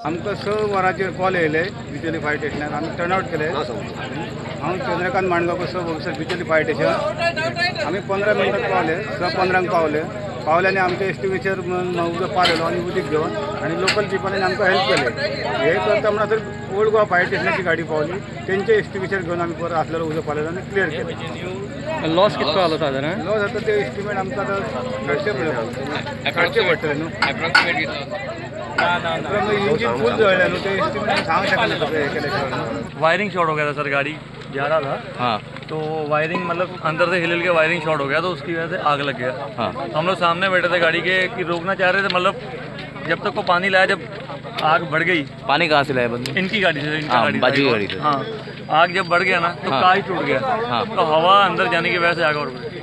आमकां 6 वरांचेर कॉल येयले बिचोली फायर स्टेशनार. आमी टर्न आवट केले. हांव Chandrakant Mangaonkar, sub officer, Bicholim fire station. आमी 15 मिनटां पावले, 6:15 पावले. पावले आनी आमच्या एस्टिमेचर उदक पावलेलो आनी उदीक घेवन आनी लोकल पिपलांनी आमकां हेल्प केले. हे करता म्हणसर ओल्ड गोवा फायर स्टेशनाची गाडी पावली, तेंचे एस्टिमेचर घेवन आमी परत आसलेलो उदक पावलेलो आनी क्लियर केलें. लॉस कितको जालो सादारण? लॉस आतां ते एस्टिमेट आमकां आतां काडचे पडटले न्हू. इंजीन फूल जळ्ळें न्हू, ते एस्टिमेट सांगूंक शकना तुका हे केले शिवाय. वायरिंग शॉर्ट हो गया था सर, गाड़ी जा रहा था. हाँ. तो वायरिंग मतलब अंदर से हिल के वायरिंग शॉर्ट हो गया, तो उसकी वजह से आग लग गया. हाँ. हम लोग सामने बैठे थे गाड़ी के कि रोकना चाह रहे थे, मतलब जब तक वो पानी लाया, जब आग बढ़ गई. पानी कहाँ से लाया बंदे? इनकी गाड़ी से, इनका हाँ, गाड़ी बाजू की गाड़ी से. हाँ, आग जब बढ़ गया ना तो हाँ. कांच टूट गया. हाँ. तो हवा अंदर जाने की वजह से आग और बढ़ गई.